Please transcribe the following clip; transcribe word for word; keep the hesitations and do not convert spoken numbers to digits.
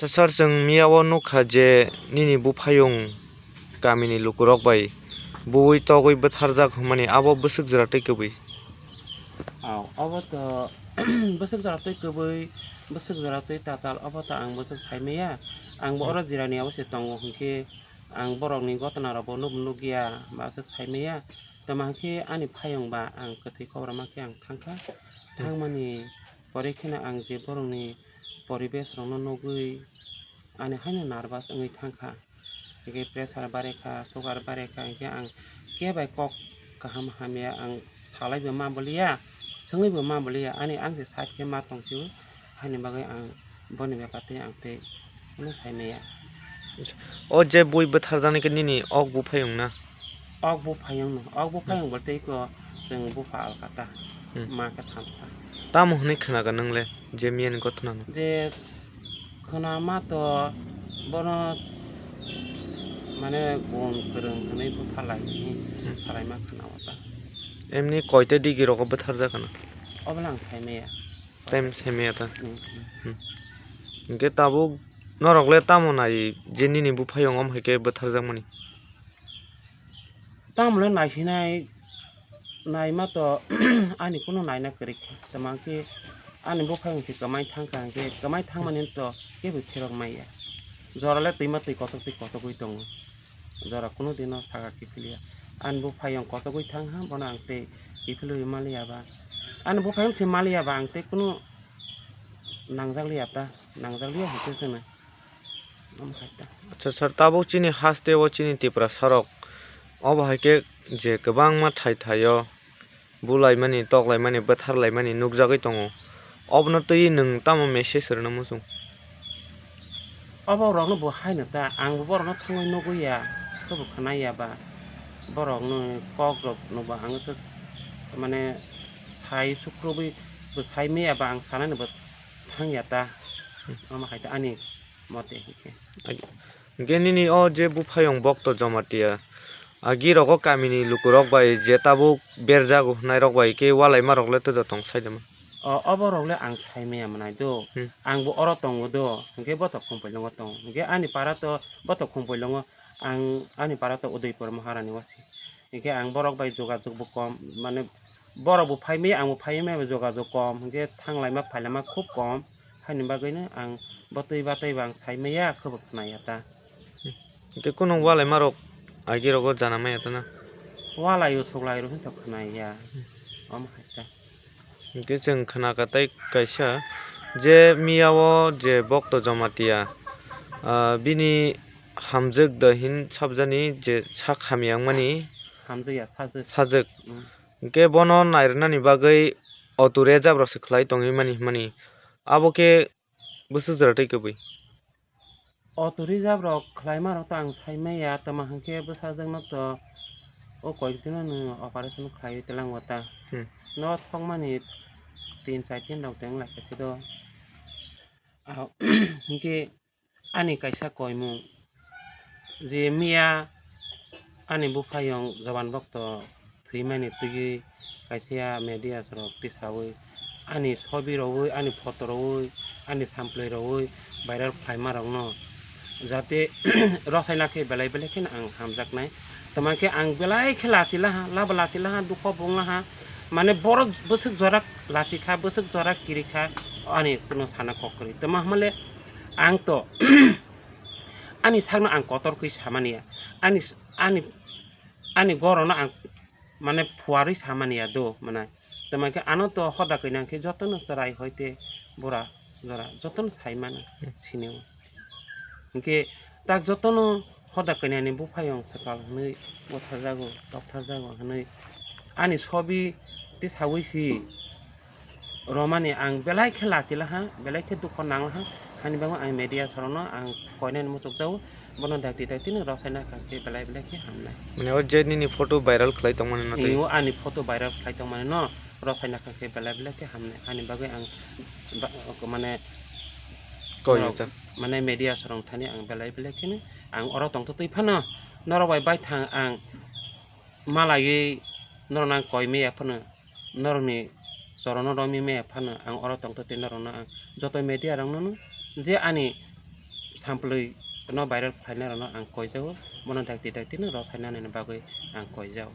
Sir, chwng miyao nukha je nini buphayung kamini lukurok bai buwi togwi bwtharjak hwnmani, abo bwswk jwra tei kwbwi? Aw, obo to bwswk jora twi kwbwi, bwswk jora twi tatal, obo to ang bwswk sai maya. Ang bo Hmm. oro jirani abo se tongo, hwnkhe ang borokni gotona rokbo nuk nukya, ba aswk sai maya. Tamo hwnkhe ani phayung ba ang kwthwi kokrwma khe ang thangkha. Hmm. Thangmani pore kheno ang je borokni poribesh rokno nugwi ani haino nervous wngwi thangkha. Hwnkhe pressure barekha, sugar barekha, hwnkhe ang khe bai kok kaham hamya ang salaibo ma boliya, swngwibo ma boliya, ani ang se side khe ma tongphio, haini bagwi ang boni bepar tei ang tei hwnwi sai maya. O je bui bwtharjaknai khe nini ok buphayung na? Ok buphayung no, ok buphayung bo tei ko chwng bupha alka ta, Hmm. ma khe thamsa. Tamo hwnwi khwnaga nwng le je miyani gotona no? Je khwnama to bono mane gun kwrwng hwnwi bupha lai hwnwi Hmm. salaima khwnao ta. Emni koita digi rogo bwtharjak khwna? Obono ang sai maya. Time sai maya ta? Hmm, hmm. Hmm. Hwnkhe tabuk norok le tamo nai je nini buphayung om hai khe bwtharjakmani? Tamle naisinai naima to ani kunu naina kwrwi kha. Tamo hwnkhe ani buphayung se kwmai thangkha hwnkhe kwmai thangmani to kebo phirok maya. Jora le twima twi kotor twi kotogwi tongo. Jora kunu dino saka kiphilya. Ani buphayung kotogwi thangha, bono ang tei kiphilwi maliya ba. Ani buphayung se maliya ba ang tei kunu nangjakliya ta, nangjakliya hwnkhe chwngno. Omo hai ta. Acha sir, tabuk chini haste o chini Tiprasa rok obo hai khe je kwbangma thai thai o bulaimani, toklaimani, bwtharlaimani nukjagwi tongo. Obono twi nwng tamo message rwna muchung? Obo rokno bo haino ta, ang bo borokno thangwi nugwi ya, khe bo khwnai ya ba. Borokno kok rok no bo ang se mane sai sukrubwi bo sai maya ba ang sanani bo thang ya ta. Omo hai ta ani mote hwnkhe. Ag-, hwnkhe nini o je buphayung Bokto Jamatia, agi rogo kamini lukurok bai je tabuk berjago hwnai rok bai khe walai ma rok le twida tong sai de ma? O, obo rok le ang sai maya mwnai do. Hmm. Ang bo oro tongo do, hwnkhe Botok Khumpoilongo tongo. Hwnkhe ani para to Botok Khumpoilongo, ang ani para to Udaipur Maharani o si. Hwnkhe ang borok bai jogajog bo kom, mane borok bo phai maya, ang bo phai maya, jogajog kom, hwnkhe thanglaima phailaima khub kom. Haini bagwino ang bo twi ba tei bo ang sai maya, khe bo khwnaya ta. Hwnkhe kunu walai ma rok agi rogo jana maya ta na? Walai o suklai rok hinto khwnaya. Omo hai ta. Hwnkhe chwng khwnakha tei kaisa je miyao je Bokto Jamatia, ah, bini hamjwk da hin sabjani je sak hamya wngmani. Hamjwk ya, sajwk. Sajwk. Mm. Hwnkhe bono nairwnani bagwi auto rejab rok se khlai tongwi mani hwnmani. Abo khe bwswk jora tei kwbwi? Auto rejab rok khlaima rok to ang sai maya, tamo hwnkhe bwsajwk no to o koik dino nwng operation khlaiwi twlango ta. Hmm. No thokmani tin char din rok teng lai kha se do. Ah, hwnkhe ani kaisa koimung je miya ani buphayung Joban Bokto thwimani twiwi kaisa media rok tisawi ani sobi rowi, ani photo rowi, ani samplai rowi viral khlaima rokno jate rosaina khe belai belai kheno ang hamjaknai. Tamo khe ang belai khe lachi laha, labo lachi laha, dukho bo wng laha. Mane borok bwswk jora lachi kha, bwswk jora kiri kha, ani kuno sana kok kwrwi. Tamo hwnmale ang to ani sakno ang kotor kwi samani ya. Ani, ani, ani gorono ang mane phuarwi samani ya do, mane. Tamo khe ano to hoda kainak khe jotono chwrai hoite bura jora jotono sai mano, hmm, sinio. Hwnkhe tak jotono hoda kainani buphayung swkal hwnwi butharjago, toktharjago hwnwi ani sobi tisawi si romani ang belai khe lachi laha, belai khe dukho nang laha. Hani bagwi ang media sorokno ang koinani muchukjago, bono dakti dakti no rosaina kha khe belai belai khe hamnai. Mane o je nini photo viral khlai tongmani no twi? Iyo, ani photo viral khlai tongmani no rosaina kha khe belai belai khe hamnai. Hani bagwi ang ba-, mane Koi norok, ta. Mane media sorok thani ang belai belai kheno ang oro tongtwtwi phano norok bai baithang ang malaiwi norokno ang koi maya phano, norokni chorono romwi maya phano ang oro tongtwtwi norokno ang joto media rokno je ani samplwi no viral khlainai rokno ang koijago, bono dakti dakti no rw phainani bagwi ang koijao.